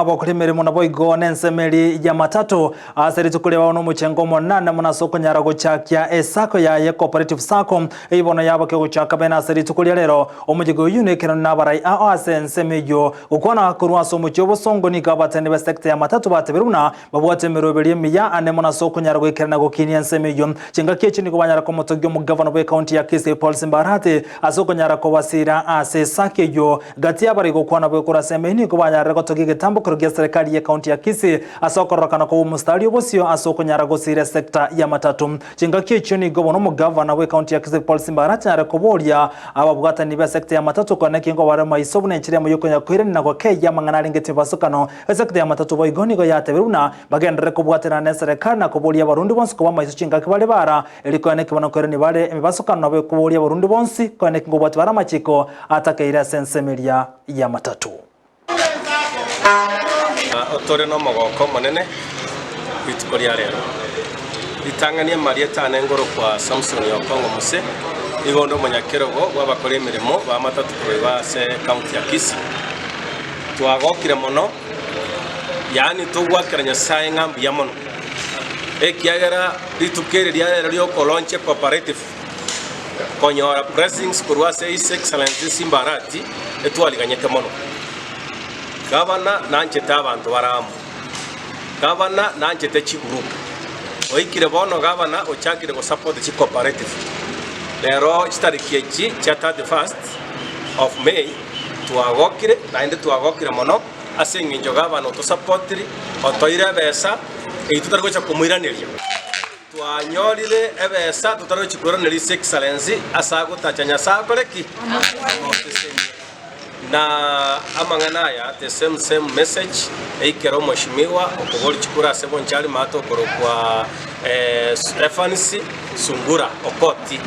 abakora emeremo naboigo nensemeri y'amatato ase rituko riabo nomochengo omonene mono ase okonyara gochakia esacco yaye Cooperative Sacco eyio bono yabokia gochaka bene ase rituko ria rero. Omochege oyio nekeroni nabarai ao ase ensemo eyio. Gokwana korwa ase omochie obosongo nigo abatendi b'esecta y'amatato batebirie buna babwate emeroberi emiya ane mono ase okonyara goikerana gokinia ensemo eyio. Chingaki echio nigo banyara komotogia omogavana bw'ecounty ya Kisii Paul Simba-Arati ase okonyara kobasira ase esaki eyio. Gati y'abare gokwana bwekura ase emeyio nigo banyarire gotogia egetambokero gia serikali y'ecounty ya Kisii ase okororokana koba omositari obosio ase okonyara gosira esecta y'amatato. Chingaki echio nigo bono omogavana bw'ecounty ya Kisii Paul Simba-Arati anyare koboria ababwatani b'esecta y'amatato kore naki nkobare maiso buna enchera emo y'okonya koirania na gokeyia amang'ana arenge timibasokano. Esecta y'amatato boigo nigo yatebire buna bagenderere kobwaterana neserekari na koboria abarundi bonsi koba maiso chingaki bare bara Erio koene ki bono koirania bare emebasokano nabo ekoboria abarundi bonsi, koene ki nkobwatia bare amachiko atakeire ase ensemo eria y'amatato. Tore nomogoko omonene rituko ria rero. Ritang'ani amarieta ane ngorokwa Samson Okong'o Mose, nigo onde omonyakerogo bw'abakora emeremo b'amatatu korwa iga ase county ya Kisii. Twagokire mono, yaani togwakera Nyasae ng'a mbuya mono, ekiagera Rituko eri ria rero ri'okolaunch ecooperative konyora blessings korwa ase His Excellency Simba Arati etwariganyete mono. Gavana nanchete abanto bare amo. Gavana nanchete chigroup. Oikire bono gavana ochakire gosupport chicooperative. Rero chitariki echi chia 31st of May twagokire naende twagokire mono Ase engencho gavana otosapotiri, otoire ebesa eyio totari gocha komoiraneria. Twanyorire ebesa totari gochia koiraneria His Excellency ase agotacha Nyasae akore ki? Amosesenie. Na amang'ana aya the same same message eikere omoshimiwa okoboria chikura ase Bonchari Maate okorokwa Evans Sungura Okoti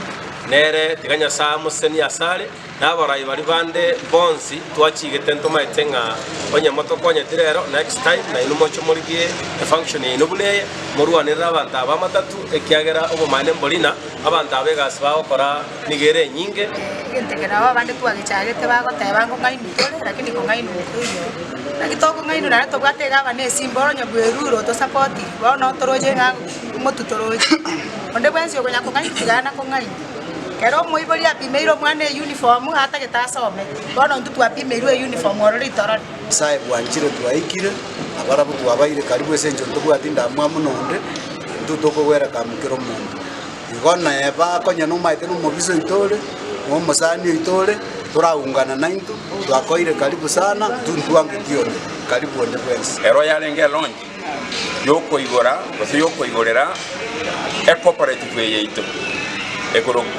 nere tiga Nyasae amosesenie asare. Na abarai baria bande bonsi twachigete ntomaete ng'a onye motokonyeti rero, next time nainwe moche morigie efunction yaino buna eye, morwanerere abanto aba amatatu, ekiagera obomaene mbori na abanto aba egasi bagokora nigo ere enyinge. Egento eke nabo abande twagechagete bagoteba ngong'ainwa tore lakini kong'ainwa ntoiyo. Naki tokong'ainwa naende tobwate egavana esimba ore onye bwerure otosapotiri, bono toroche ng'a motwe toroche. Onde bwensi okonya kong'ainwa tiga nakong'ainwa. Ekero omoibori apimeire omwana eyunifomu atagete asome, bono intwe twapimeirwe eyunifomu oro ritorori. Nyasae bwanchire twaikire, na barabwo twabaire karibu ase enchera ntobwati ndamwamu nonde, intwe tokogwera kamu kera omonto. Igo neba konya nomaete nomobisa oito ore, na omosani oito ore, toraungana naintwe, twakoire karibu sana, intwe ntwangeti onde, karibu onde bwensi. Ero yarenge elaunch yokoigora gose yokoigorera ecooperative eye yaito ekorokwa.